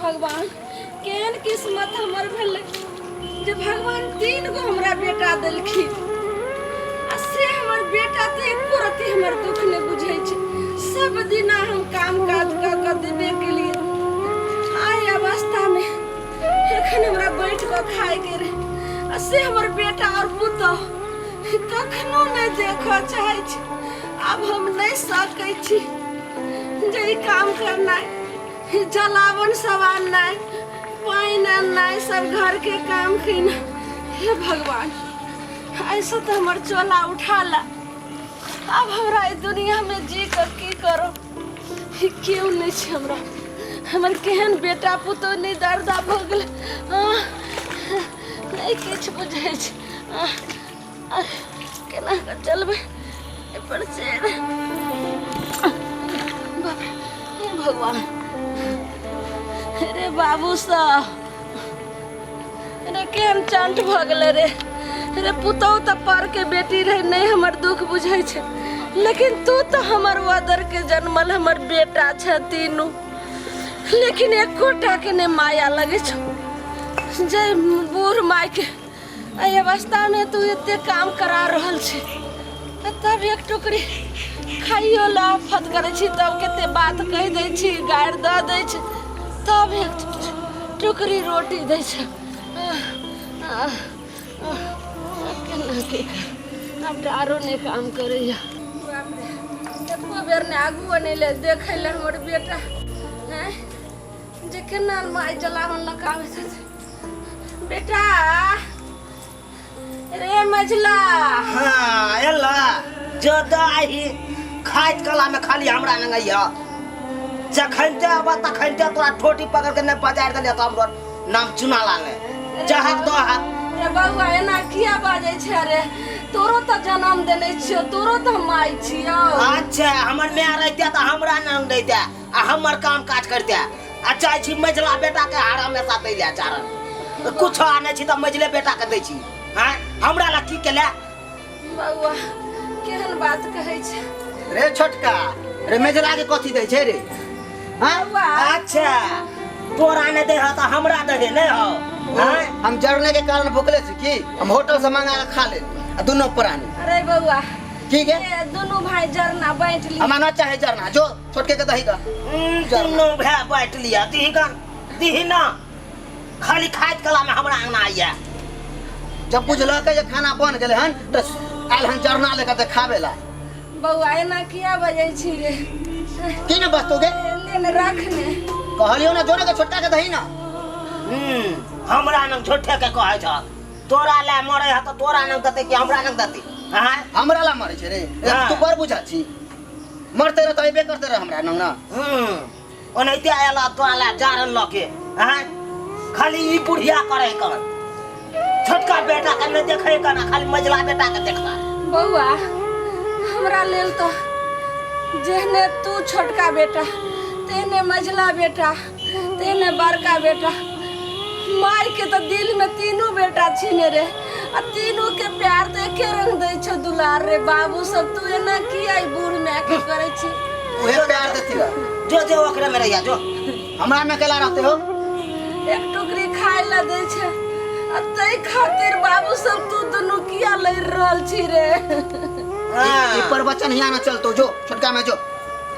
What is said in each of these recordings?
भगवान, केहन किस्मत हमर भेलै जे भगवान तीन गो हमरा बेटा देलखिन, आ से हमर बेटा तऽ एको रत्ती हमर दुख नहि बुझै छै। सब दिना हम काम काज कऽ कऽ देबे केलिए, आइ अवस्थामे एखन हमरा बैठ कऽ खायके रहै, आ से हमर बेटा आओर पुतहु कखनो नहि देखऽ चाहै छै। आब हम नहि सकै छी जे ई काम करनाइ, जलावन सब आननाइ, पानि आननाइ, सब घरके काम केनाइ। हे भगवान, ऐसे तऽ हमर चोला उठा ला। आब हमरा एहि दुनियामे जी कऽ की करब? केओ नहि छै हमरा। हमर केहन बेटा पुतोह नहि दर्दा भऽ गेलै। नहि किछु बुझै छै। केना कऽ चलबै एहिपर से? बाप रे, हे भगवान! रे बाबू सब रे, केहन चंट भऽ गेलै रे। रे पुतहु तऽ पर के बेटी रहे, नहि हमर दुख बुझै छै, लेकिन तू तऽ हमर वदर के जन्मल हमर बेटा छै तीनू, लेकिन एकोटा के नहि माया लगै छौ जे बूढ़ माय के एहि अवस्थामे तू एते काम करा रहल छी, तब एक टुकड़ी खाइयो ला आफत करै छी, तब कते बात कहि दै छी, गारि दऽ दै छी, तब एक टुकड़ी रोटी दै छै। केना की करब? आब तऽ आरो नहि काम करैया। बाप रे, एको बेर नहि आगू नहि ले देखै लए हमर बेटा हैं जे केना माय जलावन लऽ कऽ आबै छथि। बेटा रे मझला। हाँ, एला जदा आही खाइत कला में खाली हमरा नंगैया। जखन ते आबा तखन ते तोरा ठोटी पकड़ के नहीं बजार देलियै तऽ हमरो नाम चुना ला ने जहक दो हा। रे बौआ, एना किया बाजै छै रे? तोरो तऽ जन्म देने छियौ, तोरो तऽ माय छियौ। अच्छा, हमर माय रहते तऽ हमरा नाम दैते आ हमर काम काज करते, आ चाहे छी मझला बेटा के हरामेशा दै ले चारन कुछ आनै छी तऽ मझले बेटा के दै छी। हाँ, हमरा ला की केले? बौआ, केहन बात कहै छै रे छोटका? रे मेजला के कथी दै छै रे? हाँ? बौआ। अच्छा, तोरा नहि दै ह तऽ हमरा दहे नहि हो? हाँ? हम जरने के कारण भुखले छी की? हम होटल से मंगा के खा ले आ दुनू प्राणी। अरे बौआ। की गे? ए, दुनू भाई जरना बाँटि ली। हमरा न चाहे जरना, जो छोटके के दही का। दुनू भाय बाँटि लिअ। दीही गन, दीही ना, खाली खाइत कला में हमरा अंगना आइया। जब बुझलक जे खाना बन गेलै हन तऽ आयल हन जरना लेकर तऽ खाबे ला। बौआ, एना किया बजै छी रे? की ने बस्तु गे? ले ने, रख ने। कहलियौ ना, जोरे के छोटका के दही ना। हमरा नंग झूठे के कहै छ। तोरा ले मरे ह तऽ तोरा नंग देतै कि हमरा नंग देतै? हाँ? हमरा ला मरे छै रे? हाँ। तू बड़ बुझा छी। मरते रह तऽ अयबे करते रह हमरा नंग ना। ओनाहिते आयल तोरा ले जारन लऽ के। हाँ, खाली ई बुढ़िया करे कर छोटका बेटा के नहीं देखे का ना, खाली मझला बेटा के देखता। बौआ, हमरा लेल तऽ जेहने तू छोटका बेटा, तेहने मझला बेटा, तेहने बड़का बेटा। माय के तऽ दिल में तीनू बेटा छीने रे, आ तीनू के प्यार तऽ एके रंग दै छौ दुलार। रे बाबू सब, तू एना किया ई बूढ़ माय के करै छी? उहे प्यार देती रह। जो जो, ओकरे में रहिया जो। हमरा में केला रहते हो? एक टुकड़ी खाय ला दै छै, आ ताहि खातिर बाबू सब तू दुनू किया लड़ि रहल छी रे? ई प्रवचन हिया ना चलतो, जो छोटका में जो।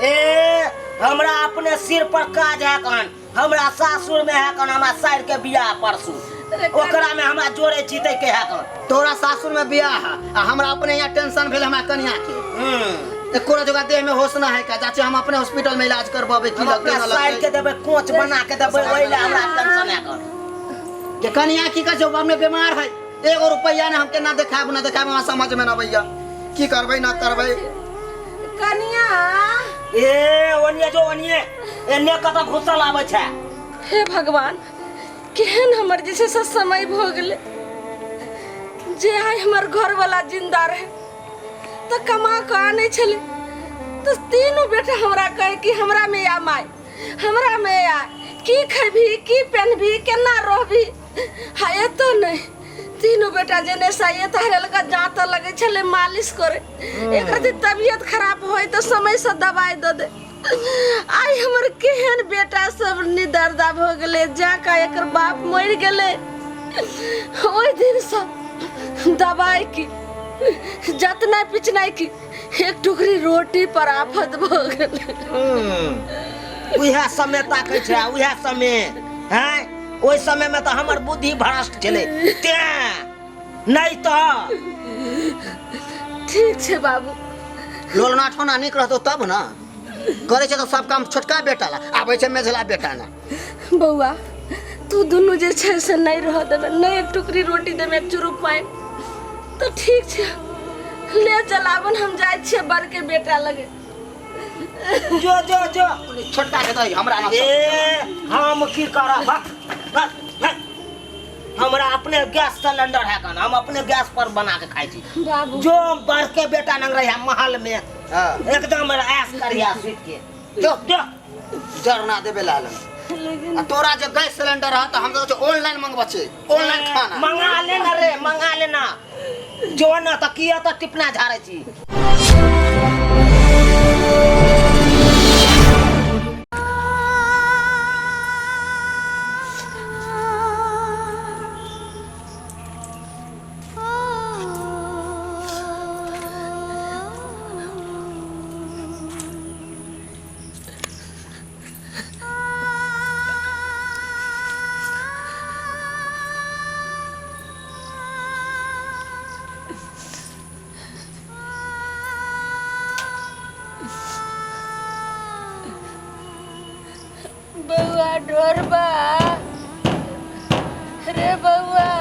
ए, हमरा अपने सिर पर काज है कन, हमरा सासुर में है कन, हमरा साइर के बियाह परसू, ओकरा में हमरा जोड़े जीते के है कन। तोरा सासुर में बियाह है आ हमरा अपने यहाँ टेंशन भेल हमरा कनिया के। एको जोगा देह में होश ना है का। जाचे हम अपने हॉस्पिटल में इलाज करबेबै की हम लगते अपना ना साइर लगते के देबै, कोच बना के देबै, ओहि ले हमरा टेंशन है कन। के कनिया की कहै छै, हमने बीमार है, एगो रुपैया ने, हम केना देखायब ना देखायब, हमरा समझ में ना अबैया की करबै ना करबै। कनिया। ए, ओनिए जो, ओनिए, एने कतऽ घुसल आबै छै? हे भगवान, केहन हमर जे छै से समय भऽ गेलै जे आइ हमर घरवाला जिंदा रहे तऽ कमा कऽ आनै छलै तऽ तीनू बेटा हमरा कहै कि हमरा में आ माय, हमरा में आ, की खेबही, की पहनबही, केना रहबही। हा, एतऽ नहि, तीनू बेटा जेने से एतऽ हरेलका जाँतऽ लगै छलै मालिश करे, एक रति तबियत खराब होय तऽ समयसँ दवाइ दऽ दे। आइ हमर केहन बेटा सब निदर्दा भऽ गेलै जाका एकर बाप मरि गेलै ओहि दिनसँ दबाइ की जतना पिचनाइ की एक टुकड़ी रोटी पर आफत भऽ गेलै। उएह समय ताकै छै उएह समय हैं, ओहि समय में तऽ हमर बुद्धि भ्रष्ट छलै तें नहि तऽ ठीक छै बाबू। लोलना ठोना नीक रहतौ तब ने करै छै, तऽ सब काम छोटका बेटा ला आबै छै, मेझला बेटा ने। बौआ, तू दुनू जे छै से नहि रह देबै, नहि एक टुकड़ी रोटी देबै, एक चुरुक पानि, तऽ ठीक छै, ले चलाबन, हम जाइ छियै बड़के बेटा लगे। जो जो जो छोटका के दही हमरा ना। ए, हम की करब? हक, हक, हक। हमरा अपने गैस सिलेंडर है कन, हम अपने गैस पर बना के खाइ छी। बाबू, जो बड़के बेटा नंग रही महल में। हाँ। एकदम ऐश करिया सुति के। जो जो जरना देबे लालन लेकिन आ तोरा जे गैस सिलेंडर है तऽ हम तो ऑनलाइन मंगबै छियै, ऑनलाइन खाना। मंगा लेना रे, मंगा लेना। जो ना तऽ किया तऽ टिपना झाड़ै छी। बौआ ढोरबा रे बौआ,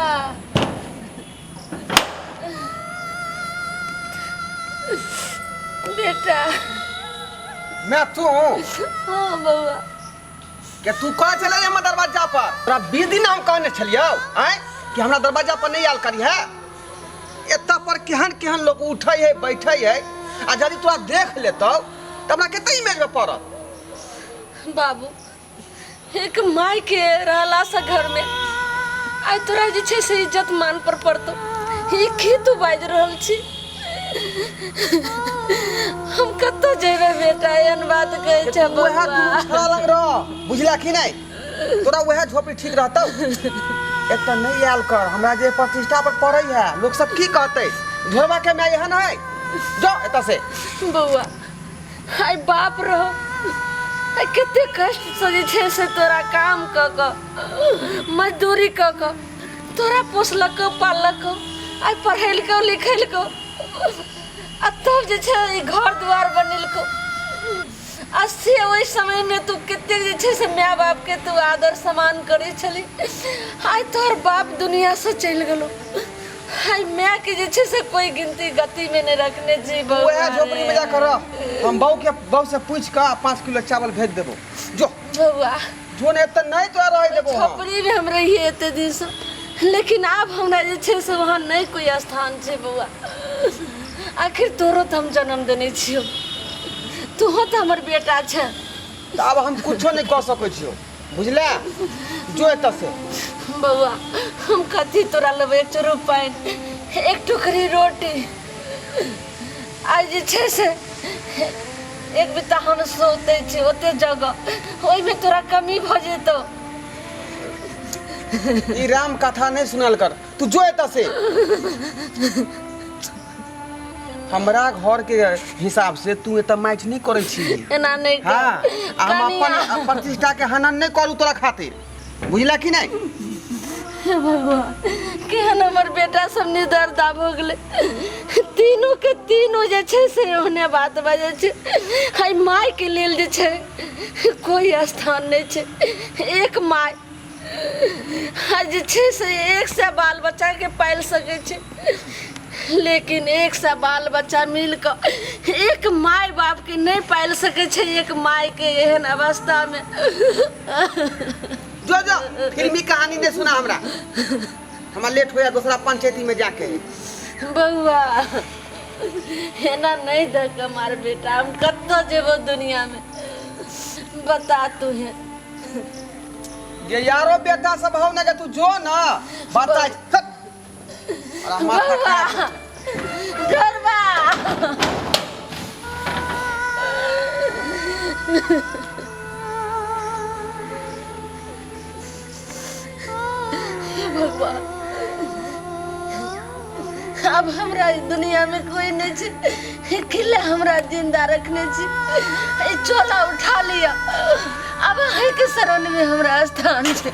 बेटा। मैं तू? हाँ बौआ। के तू कह छले हमर दरवाजा पर? तोरा 20 दिन हम कहने छलियौ आँय कि हमरा दरवाजा पर नहीं आयल करी है। एतऽ पर केहन केहन लोग उठै है बैठै है, आ यदि तोरा देख लेतौ तऽ हमरा कते इमेज में पड़त। बाबू, एक माय के रहला से घर में आइ तोरा जे छै से इज्जत मान पर पड़तो, ई की तू बाजि रहल छी? हम कतऽ जेबै बेटा? एहन बात कहै छै? वएह बौआ दुनू छड़ा लग रह, बुझला कि नहीं? तोरा वएह झोपड़ी ठीक रहतौ। एतऽ नहीं आयल कर, हमरा जे प्रतिष्ठा पर पड़ै है, लोग सब की कहतै, झोरबा के माय एहन है। जो एतऽ से। बौआ, आइ बाप रहो, आइ कते कष्ट से जे छै से तोरा काम कऽ कऽ, मजदूरी कऽ कऽ तोरा पोसलकौ पाललकौ, आइ पढ़ेलकौ लिखेलकौ, आ तब जे छै ई घर दुआर बनेलकौ, आ से ओहि समयमे तू कतेक जे छै से माय बापके तू आदर सम्मान करै छली। आइ तोहर बाप दुनियासँ चलि गेलौ, आइ मायके जे छै से कोइ गिनती गतिमे नहि रखने छी। तू वएह बौआ झोपड़ी में रे। जाकर रह, हम बहू के बहू से पूछ कऽ 5 किलो चावल भेज देबो। जो। बौआ, जो ने, एतऽ नहीं तोरा रहे देबो हम। झोपड़ीमे हम रहिए एते दिनसँ, लेकिन आब हमरा जे छै से वहाँ नहि कोइ स्थान छै। बौआ, आखिर तोरो तऽ हम जन्म देने छियौ, तूहो तऽ हमर बेटा छै। तऽ आब हम कुछो नहीं कऽ सकै छियौ, बुझले? जो एतऽ से। बौआ, हम कथी तोरा लेबै? एक चुरू पानि, एक टुकड़ी रोटी, आइ जे छै से एक बित्ता हम सोतै छी ओते जगह, ओहिमे तोरा कमी भऽ जेतौ। ई राम कथा नहीं सुनल कर, तू जो एतऽ से। हमरा घर के हिसाब से तू एतऽ मैच नहीं करै छी। एना नहि कर। हाँ, आ हम कनिया। अपन प्रतिष्ठा के हनन नहीं करू तोरा खातिर, बुझला कि नहीं? हे भगवान, केहन हमर बेटा सब निदर्दा भऽ गेलै। तीनू के तीनू जे छै से ओहने बात बाजै छै। आइ मायके लेल जे छै कोइ स्थान नहि छै। एक माय आ जे छै से 100 बाल बच्चाके पालि सकै छै, लेकिन 100 बाल बच्चा मिल कऽ एक माय बापके नहि पालि सकै छै, एक मायके एहन अवस्थामे। जो जो, फिल्मी कहानी नहीं सुना हमरा, हमरा लेट होया दूसरा पंचायती में जाके। बौआ, एना नहि धक्का मार बेटा, हम कतऽ जेबो दुनियामे, बता तू है। ये यारो बेटा सब हो ना के तू जो ना बता। अरे माथा बौआ खराब। ढोरबा। हे भगवान, आब हमरा ई दुनिया में कोई नहीं छै, अकेले हमरा जिंदा रखने छी। ई चोला उठा लिया, आब अहीं के शरण में हमरा स्थान छै।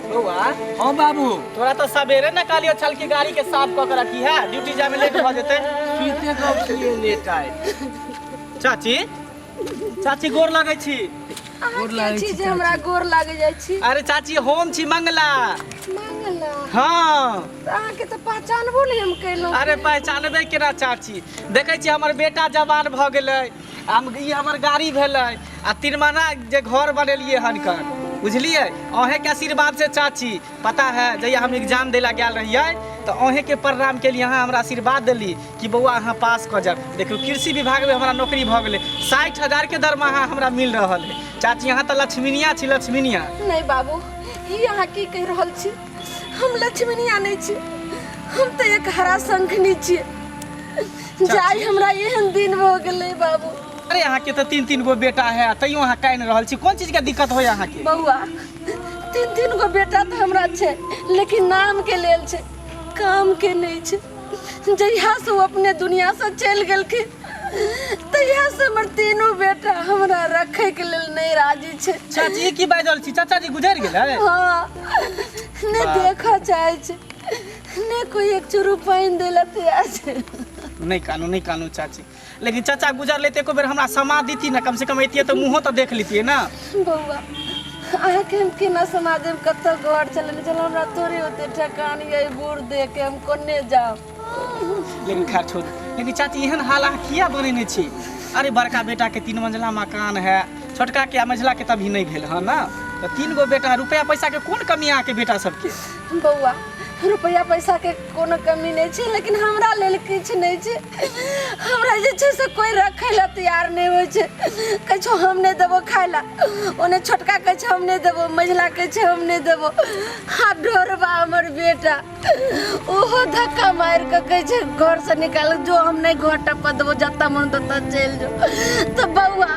बौआ। हाँ बाबू। तोरा तो सवेरे न कहलियो छल कि गाड़ी के साफ कऽ के रखी है, ड्यूटी जाए में लेट भऽ जेतै। सुइते कऽ उठलियै लेट आइ। चाची, चाची गोर लगै छी। अहाँ गोर के लागै छी छी जे हमरा गोर लागे जाइ छी? अरे चाची, हम छी मंगला। मंगला? हाँ। तऽ अहाँके तऽ पहचानबो नहि हम केलहुँ। अरे पहचानबे केना चाची, देखै छी हमर बेटा जवान भऽ गेलै, हम ई हमर गाड़ी भेलै आ तिरमाना जे घर बनेलियै हन कन, बुझलियै? अहेँके आशीर्वाद से चाची। पता है, जहिया हम एग्जाम दै लए गेल रहियै तऽ अहेँके प्रणाम केलियै, अहाँ हमरा आशीर्वाद देली कि बौआ अहाँ पास कऽ जायब। देखियौ कृषि विभागमे हमरा नौकरी भऽ गेलै, 60,000 के दरमाहा हमरा मिल रहल है। चाची अहाँ तऽ लक्ष्मीनिया छी, लक्ष्मीनिया। नहि बाबू, ई अहाँ की कहि रहल छी? हम लक्ष्मीनिया नहि छी, हम तऽ एक हरा शंखनी छियै। जाय हमरा एहन दिन भऽ गेलै बाबू। अरे अहाँके तऽ तीन तीन गो बेटा है, तैयो अहाँ कानि रहल छी, कोन चीजके दिक्कत होइए अहाँके? बौआ, तीन तीन गो बेटा तऽ हमरा छै, लेकिन नामके लेल छै, कामके नहि छै। जहियासँ ओ अपने दुनियासँ चलि गेलखिन तहियासँ हमर तीनू बेटा हमरा रखैके लेल नहि राजी छै। चाची ई की बाजि रहल छी? चाचा जी गुजरि गेलै? हाँ, नहि देखऽ चाहै छै, नहि कोई एक चूरू पानि दै लए तैयार छै। नहि कानू, नहि कानू चाची, लेकिन चाचा गुजरलै तऽ एको बेर हमरा समा देती ने, कम से कम अइतियै तऽ मुँहो तऽ देख लितियै ने। बौआ, अहाँके हम केना समा देब? कतऽ घर चलने चल, हमरा थोड़े ओते ठेकान यऽ, बूढ़ देह के हम कोने जाउ। लेकिन खैर छोड़, लेकिन चाची एहन हाल अहाँ किया बनेने छी? अरे बड़का बेटा के 3 मंजिला मकान है, छोटका के आ मझिला के तभी नहीं भेल हँ ना, तऽ 3 गो बेटा, रुपया पैसा के कोन कमी अहाँके बेटा सबके? बौआ, रुपया पैसा के कोनो कमी नहि छै, लेकिन हमरा लेल किछु नहि छै। हमरा जे छै से कोई रखै लए तैयार नहि होइ छै। कहै छौ हम नहि देबो खाय लए, ओने छोटका कहै छै हम नहि देबो, मझिला कहै छै हम नहि देबो, आ ढोरबा हमर बेटा ओहो धक्का मारि कऽ कहै छै घरसँ निकाल जो, हम नहि घर टपऽ देबो, जतऽ मन ततऽ चलि जो। तऽ बौआ,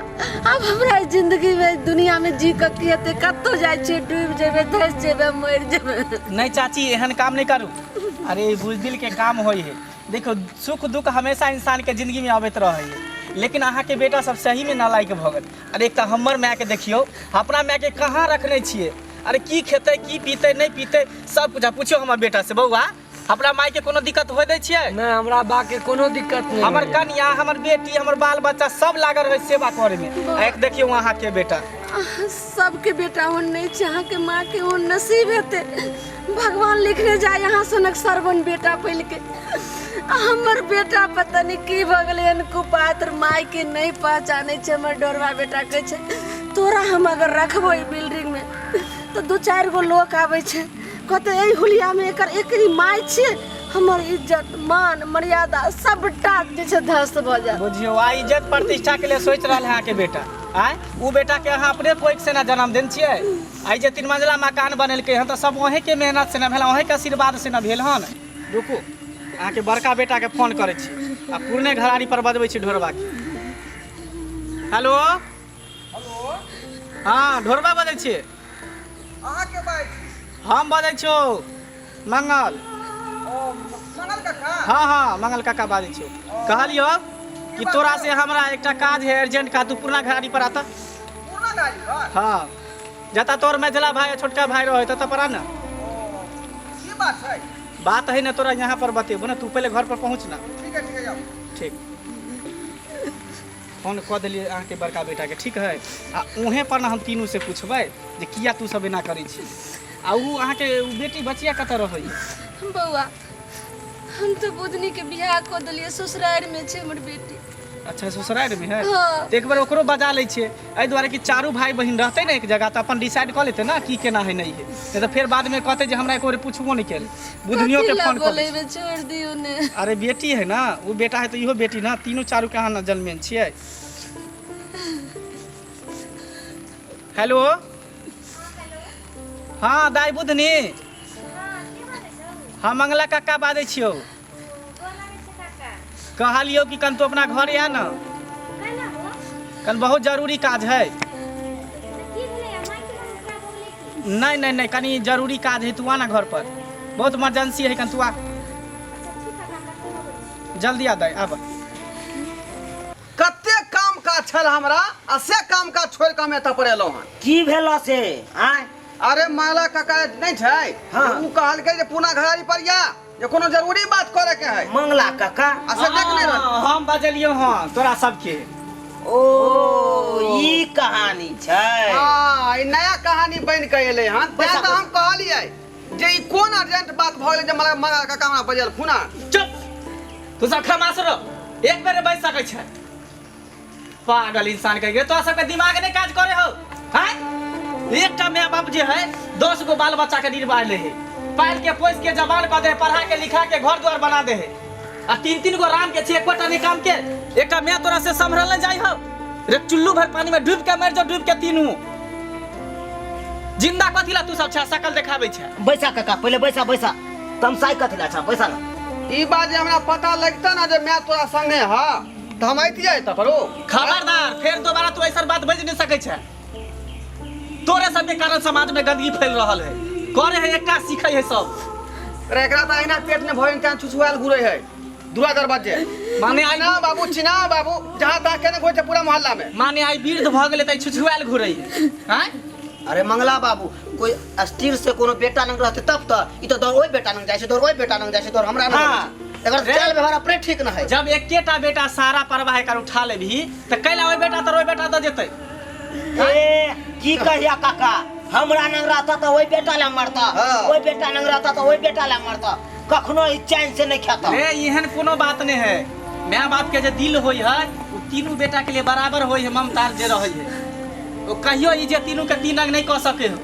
आब हमरा एहि जिंदगीमे दुनियामे जी कऽ की हेतै? कतहु जाइ छियै डूबि जेबै, धसि जेबै, मरि जेबै। नहीं चाची, एहन काम नहीं करू। अरे ई बुजदिल के काम होई है। देखो सुख दुख हमेशा इंसान के जिंदगी में आबैत रहे है, लेकिन अहाँ के बेटा सब सही में नालायक भऽ गेल। अरे एक तऽ हमर माय के देखियौ, अपना माय के कहाँ रखने छियै? अरे की खेतै की पीतै नहि पीतै सब कुछ पूछियौ हमर बेटा से। बौआ, अपना माय के कोनो दिक्कत होय दै छियै? नहि, हमरा बा के कोनो दिक्कत नहि। हमर कनिया, हमर बेटी, हमर बाल बच्चा सब लागल रहै सेवा करे में। आ एक देखियौ अहाँ के बेटा। सबके बेटा ओहन नहि छै, अहाँके माँ के ओहन नसीब हेतै, भगवान लिखने जाय अहाँ सनक सरवन बेटा पैलकै। आ हमर बेटा पता नहि की भऽ गेलै हन, कुपात्र, माय के नहि पहचानै छै। हमर डोरबा बेटा कहै छै तोरा हम अगर रखबो ई बिल्डिंग में तऽ 2-4 गो लोक आबै छै, कहतै एहि हुलियामे एकर एकरी माय छियै, हमर इज्जत मान मर्यादा सबटा जे छै ध्वस्त भऽ जायत। बुझियौ आ इज्जत प्रतिष्ठा के लिए सोचि रहल है अहाँके बेटा। आँय, ओ बेटा के अहाँ अपने कोइख से ना जन्म देने छियै? आइ जे 3 मंजिला मकान बनेलकै हन तऽ सब अहेँके मेहनत से ना भेल, अहेँके आशीर्वाद से ना भेल हन। रुकू, अहाँके बड़का बेटाके फोन करै छी आ पुरने घरारी पर बजबै छी ढोरबाके। हेलो। हेलो। हाँ ढोरबा बजै छियै? अहाँ के बाजै छी? हम बजै छियौ मंगल। ओ मंगल काका? हाँ हाँ मंगल काका बाजै छियौ। कहलियौ कि तोरा से हमरा एकटा काज है अर्जेंट काज, तू पुरना घरारी पर आता। पुरना घरारी पर? हाँ, जतऽ तोर मझिला भाई आ छोटका भाई रहै ततऽ पर आ ना। की बात है? बात है ना तोरा यहाँ पर बतेबो ना, तू पहले घर पर पहुँच ना। ठीक है, ठीक है, जाओ। ठीक, फोन कऽ देलियै अहाँके बड़का बेटाके। ठीक है, आ उहेँ पर ने हम तीनू से पूछबै जे किया तू सब एना करै छी। आ उ अहाँके उ बेटी बचिया कतऽ रहैए? बौआ, हम तऽ बुधनी के बियाह कऽ देलियै, ससुरारि में छै हमर बेटी। अच्छा ससुरारि में है? हाँ। तऽ एक बेर ओकरो बजा लै छियै, एहि दुआरे कि चारू भाई बहिन रहतै ने एक जगह तऽ अपन डिसाइड कऽ लेतै ने की केना है नहि है, नहि तऽ फेर बादमे कहतै जे हमरा एको बेर पुछबो नहि केल। बुधनियो के कथी लए फोन कऽ दै बोलेबै, छोड़ि दियौ ने। छियै। अरे बेटी है ना, ओ बेटा है तऽ इहो बेटी ना, तीनू चारू के अहाँ ने जन्मेन छियै। हेलो। हाँ दाइ बुधनी। हम मंगला काका बाजै छियौ। कहलियौ कि कन तू अपना घर आ न, कन बहुत जरूरी काज है। नहीं नहीं नहीं, कनी जरूरी काज है, तू आ ना घर पर, बहुत इमरजेंसी है, कन तू आ जल्दी आ दाइ आब। कते काम काज छल हमरा आ से काम काज छोड़ि कऽ हम एतऽ पर एलहुँ हन। की भेल से आँय? अरे माला काका नहि छै? हाँ। ओ कहलकै जे पुना घरारी पर या जे कोनो जरूरी बात करे के है। मंगला काका? आ से देख नहि रहल। हाँ, हम बजलियौ हँ तोरा सबके। ओ ई कहानी छै। हाँ, ई नया कहानी बनि के एलै हन, तें तऽ हम कहलियै जे ई कोन अर्जेंट बात भऽ गेलै जे मंगला काका हमरा बजलखुन हन। चुप तू सब खमास रहो, एक बेर बज सकै छै पागल इंसान कह के। तोरा सबके दिमाग नहीं काज करे हो हैं? एकटा माय बाप जे है 10 गो बाल बच्चा के निर्वाह ले है, पाल के पोस के जवान कऽ दे है, पढ़ा के लिखा के घर द्वार बना दे है, आ तीन तीन गो राम के छे एकोटा नहीं काम के। एकटा माय तोरा से संभरल नहीं जाय हो रे, चुल्लू भर पानी में डूब के मर जाओ, डूब के तीनू जिंदा कथी ला तू सब छा सकल देखाबै छे। बैसा काका, पहिले बैसा बैसा, तमसाई कथी ला छा, बैसा ना। ई बात जे हमरा पता लगता ना जे माय तोरा संगे हा तऽ हम अइतियै एतऽ पर। ओ खबरदार, फेर दोबारा तू ऐसा बात बजि नहीं सकै छे। तोरे सबके कारण समाज में गंदगी फैल रहल है, करे है एकटा सीखे है सब। अरे एकरा तऽ अहिना पेट में भोजन तें छुछुआयल घुरै है दुरा दरवाजे। माने आई चिना बाबू, चिना बाबू, जहाँ तहाँ केने घुरै छै पूरा मोहल्ला में। माने आई वृद्ध भऽ गेलै तऽ छुछुआयल घुरै है आँय? अरे मंगला बाबू, कोई स्थिर से कोनो बेटा नंग रहते तब तऽ ई तऽ दौड़ ओहि बेटा नंग जाइ छै, दौड़ ओहि बेटा नंग जाइ छै, दौड़ हमरा नंग हाँ। अबै छै। एकर रे। चाल व्यवहार अपने ठीक न है। जब एकेटा बेटा सारा परवाह एकर उठा लेबही तऽ कैला ओहि बेटा तर ओहि बेटा दऽ जेतै। ए की कहिया काका, हमरा नंग रहता तऽ ओहि बेटा ला मरता, हाँ। ओहि बेटा नंग रहता तऽ ओहि बेटा ला मरता, कखनो ई चैन से नहीं खाता। रे एहन कोनो बात नहीं है, माय बाप के जे दिल होई है वो तीनू बेटा के लिए बराबर होई है, ममतार जे रहे है वो कहियो ई जे तीनू के तीन रंग नहीं कह सके हो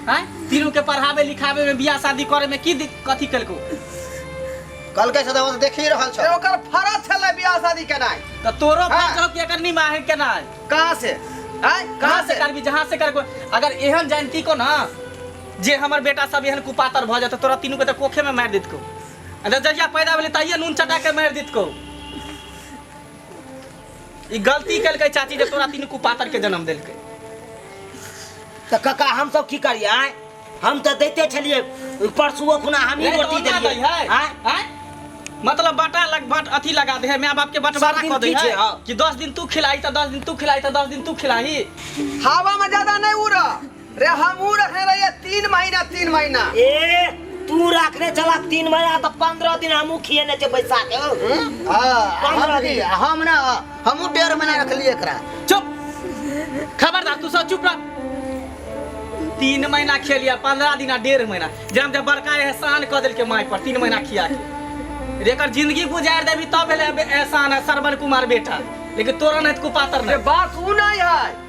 हैं? तीनू के पढ़ावे लिखावे में बियाह शादी करे में की कथी केलको? कल के सदा तो देख ही रहल ए, छौ। ओकर फरज छलै बियाह शादी केनाइ। तऽ तोरो हाँ। फर्ज हो कि एकर निमाहे केनाइ। कहाँ से आँय? कहाँ से करबी, जहाँ से करबो। अगर एहन जानती को ना जे हमर बेटा सब एहन कुपातर भऽ जेतौ, तोरा तीनू के तऽ कोखे में मारि देतको, आ जहिया पैदा भेलै तहिये नून चटा के मारि देतको। ई गलती केलकै चाची जे तोरा तीनू कुपातर के जन्म देलकै। तऽ काका हम सब की करियै आँय? हम तऽ दैते छलियै परसुओ खुना हमही रे, रोटी तऽ ओना देलियै दै है, आँय? आँय? मतलब बाटा लग बाट अथी लगा दे है, माय बाप के बंटवारा सब दिन कऽ दे की है छै, हाँ। कि 10 दिन तू खिलाई तऽ 10 दिन तू खिलाई तऽ 10 दिन तू खिलाही। हवा में ज्यादा नहीं उड़ रे, हम उ रखने रहिए 3 महीना, 3 महीना। ए तू रखने चला 3 महीना तऽ 15 दिन हमहूँ खिएने छै बैसा के। हाँ, 15 हम की, दिन। हम ना, हमहूँ 1.5 महीना रखलिए एकरा। चुप खबरदार, तू सब चुप रह। 3 महीना खेलिया, 15 दिन आ 1.5 महीना, जेना जब बड़का एहसान कऽ देलकै माय पर 3 महीना खिया के, रे एकर जिंदगी गुजार देबी तब भेलै एहसान है श्रवण कुमार बेटा, लेकिन तोरा नहीं कुपातर रे नहीं। बात उ नहीं है,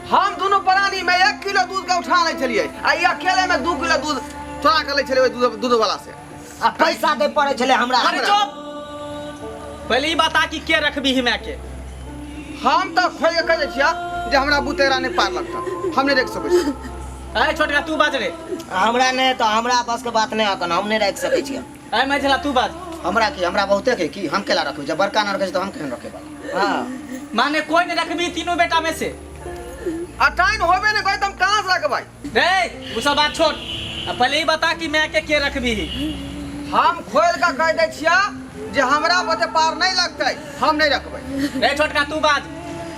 हम दोनों प्राणी में 1 किलो दूध के उठा लै छलियै आ ई अकेले में 2 किलो दूध चोरा के लै छलियै ओहि दूध वाला से। आ पैसा दे पड़ै छलै हमरा। अरे चुप, पहले ई बता कि के रखबी माय के? हम तऽ खोलि के कहि दै छियै जे हमरा बुतेरा नहि पार लगता, हम नहि राखि सकै छी। अरे छोटका तू बाज रे। हमरा नहि तऽ हमरा बस के बात नहि अखन, हम नहि राखि सकै छियै। अरे मैझला तू बाज। हमरा की, हमरा बहुते के की, हम केला रखबै? जब बड़का न रखै छै तऽ हम केहन रखै वाला? हाँ। माने कोई नहीं रखबी तीनों बेटा में से? अटाइन होबे नहि करै तऽ हम कहाँ से रखबै? रे उ सब बात छोड़, आ पहले ही बता कि मैं के के रखबी? हम खोलि कऽ कहि दै छियै जे हमरा बते पार नहीं लगतै, हम नहीं रखबै। रे छोटका तू बाज।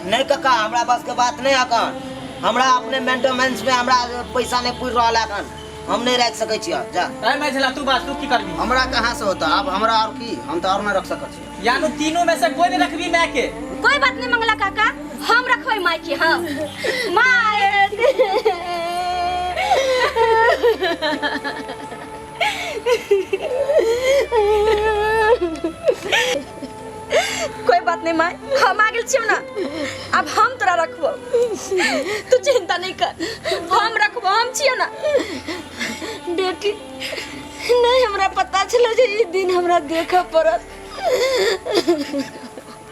नहीं काका, हमरा बस के बात नहीं अखन, हमरा अपने मेंटेनेंस में हमरा पैसा नहीं पुरि रहल अखन, हम नहीं राखि सकै छियै। जा। अरे मैझला तू बाज, तू की करबी? हमरा कहाँ से होता अब, हमरा और की, हम तो और नहीं रख सकत छियै। यानी तीनों में से कोई नहीं रखबी माय के? कोई बात नहीं मंगला काका, हम रखबै माय के। हाँ my. कोई बात नहीं माय, हम आ गेल छियौ ना, अब हम तोरा रखबो, तू चिंता नहीं कर, हम रखबो, हम छियौ ना। बेटी नहीं हमरा पता छल जे ई दिन हमरा देखऽ पड़त।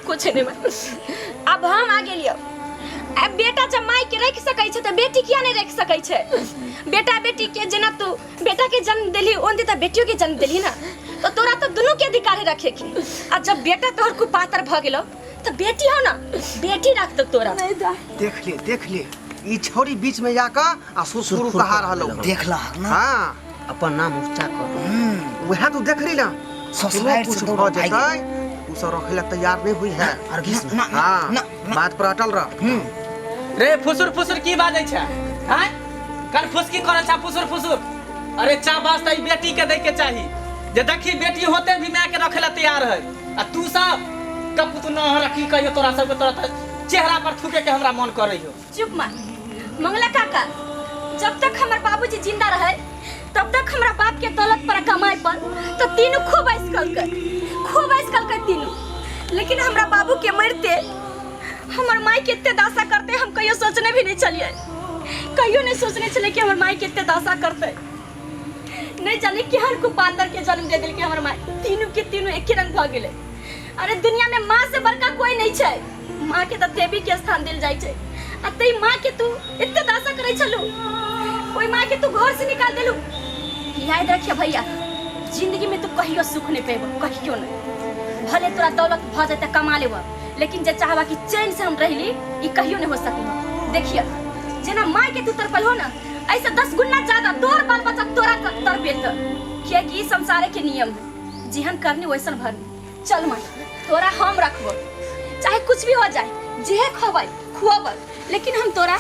कुछ नहीं माय, अब हम आ गेलियौ। आ बेटा जब माय के रखि सकै छै तऽ बेटी किया नहि रखि सकै छै बेटा बेटी के जेना तू बेटा के जन्म देलही ओनते तऽ बेटियो के जन्म देलही ना तो तोरा तो दुनू के अधिकार है रखे के आ जब बेटा तोहर कुपातर भ गेलो तो बेटी हो ना बेटी रख दो तोरा नहीं दा देख ले देख ले ई छौरी बीच में जाकर आ सुसुरु कहा रहलो देख लहक ना हाँ अपन नाम ऊंचा कर वएह तू देख रही ना ससुराल से कुछ दौड़ भऽ भागि जेतै उ सब रखै ला तैयार नहीं हुई है ना, ना, हाँ ना, ना। बात पर अटल रह रे फुसुर फुसुर की बाजै छै आँय कल फुसकी करल छै फुसुर फुसुर अरे चा वास्ता ई बेटी के दै के चाही जे देखी बेटी होते भी माय के रखे ला तैयार है आ तू सब कपुत न रखी कहियो तोरा सबके तोरा तऽ चेहरा पर थूके के हमरा मन करै हो चुप मार मंगला काका जब तक हमर बाबूजी जिंदा रहे तब तक हमरा बाप के दौलत पर कमाई पर तो तीनों खूब ऐश कलकै खूब ऐश कलकै तीनों लेकिन हमरा बाबू के मरते हमर माई के एते दशा करते हम कहियो सोचने भी नहीं चलिए कहियो नहीं सोचने छलिए कि हमर माई के एते दशा करते नहीं जाने केहन कुपातर के जन्म दे देलकै हमर माई तीनों के तीनों एके रंग भऽ गेलै अरे दुनिया में माँ से बड़का कोई नहीं छै माँ के तऽ देवी के स्थान देल जाइ छै आ तै माँ के तू एते दशा करै छलू ओहि माँ के तू घर से निकाल देलू याद रखिए भैया जिंदगी में तू कहियो सुख नहीं पेबो कहियो नहीं भले तोरा दौलत भऽ जेतै कमा लेबो लेकिन जे चाहबा कि चैन से हम रहली ई कहियो नहीं हो सकी देखिए जेना माँ के तू तरपल हो ना ऐसे 10 गुना ज्यादा तोर बाल बच्चा तोरा तरपेत कियाकि ई संसारे के नियम है जेहन करनी वैसन भरनी चल माई तोरा हम रखबो चाहे कुछ भी हो जाए जेहे खबै खुअबै लेकिन हम तोरा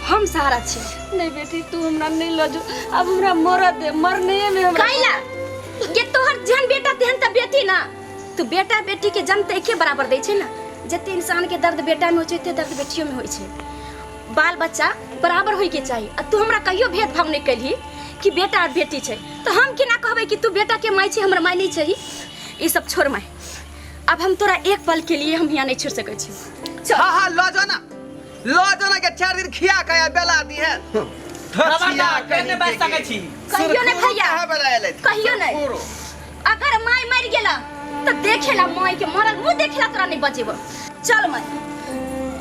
हम सहारा छी नहीं बेटी तू हमरा नहीं लऽ जो अब हमरा मरऽ दे मरने में हमरा कैला ये तोहर जेहन बेटा तेहन त बेटी ना तू बेटा बेटी के जन्म त एके बराबर दै छै ना जते इंसान के दर्द बेटा में होइ छै ओते दर्द बेटियो में होइ छै बाल बच्चा बराबर होय के चाही आ तू हमरा कहियो भेदभाव नहीं कैलही कि बेटा और बेटी छै तो हम केना कहबै कि तू बेटा के माय छै हमरा माय नहीं छै ई सब छोड़ माय अब हम तोरा एक पल के लिए हम यहाँ नहीं छोड़ सकै छी चल हाँ हाँ लऽ जो ना लऽ जो ना के चार दिन खिया के आ बेला दी है खबरदार केने बाजि सकै छी कहियो नहीं भैया बेला एलै कहियो नहीं अगर माय मर गेला तो देखेला माय के मरल मुंह देखेला तोरा नहीं बचेबो चल माय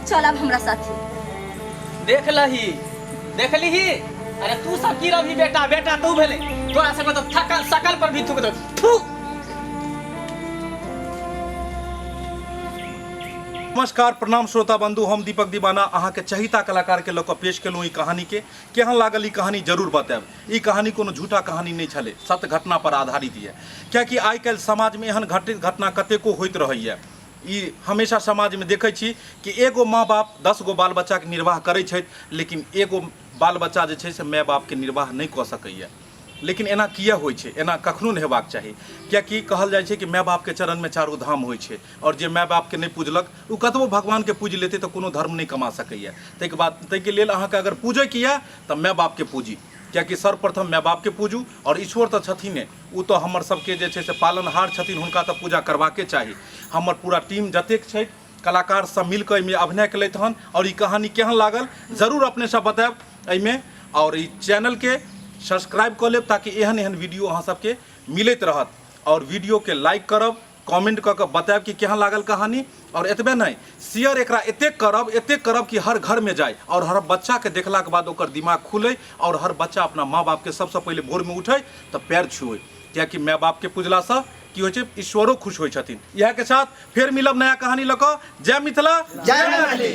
चल अब हमरा साथी देख लही देख लीही अरे तू सब की रहबी बेटा बेटा तू भेले तोरा सबके तो थकल सकल पर भी थूक दो थू नमस्कार प्रणाम श्रोता बंधु हम दीपक दीवाना अहाँके चहिता कलाकारके लऽ कऽ पेश केलहुँ ई कहानीके केहन लागल ई कहानी जरूर बतायब ई कहानी कोनो झूठा कहानी नहि छलै सत्य घटना पर आधारित यऽ कियाकि आइ काल्हि समाजमे एहन घटित घटना कतेको होइत रहैए ई हमेशा समाजमे देखै छी कि एगो माँ बाप 10 गो बाल बच्चाके निर्वाह करै छथि लेकिन एगो बाल बच्चा जे छै से माय बापके निर्वाह नहि कऽ सकैए लेकिन एना किया होइ छै एना कखनो नहि हेबाक चाही कियाकि कहल जाइ छै कि माय बापके चरणमे चारू धाम होइ छै आओर जे माय बापके नहि पूजलक ओ कतबो भगवानके पूजि लेतै तऽ कोनो धर्म नहि कमा सकैए ताहिके बाद ताहिके लेल अहाँके अगर पूजैके यए तऽ माय बापके पूजी कियाकि सर्वप्रथम माय बापके पूजू आओर ईश्वर तऽ छथिने ओ तऽ हमर सबके जे छै से पालनहार छथिन हुनका तऽ पूजा करबाके चाही हमर पूरा टीम जतेक छै कलाकार सब मिलकऽ एहिमे अभिनय केलथि हन आओर ई कहानी केहन लागल जरूर अपने सब बतायब एहिमे आओर ई चैनलके सब्सक्राइब कऽ लेब ताकि एहन एहन वीडियो अहाँ सबके मिलैत रहत आओर वीडियोके लाइक करब कमेंट कऽ कऽ बतायब कि केहन लागल कहानी आओर एतबे नहि शेयर एकरा एतेक करब एतेक करब कि हर घरमे जाय आओर हर बच्चाके देखलाके बाद ओकर दिमाग खुलै आओर हर बच्चा अपना माँ बापके सबसँ पहिले भोरमे उठै तऽ पैर छुए कियाकि माय बापके पूजलासँ की होइ छै ईश्वरो खुश होइ छथिन इएहके साथ फेर मिलब नया कहानी लऽ कऽ जय मिथिला जय मैथिली।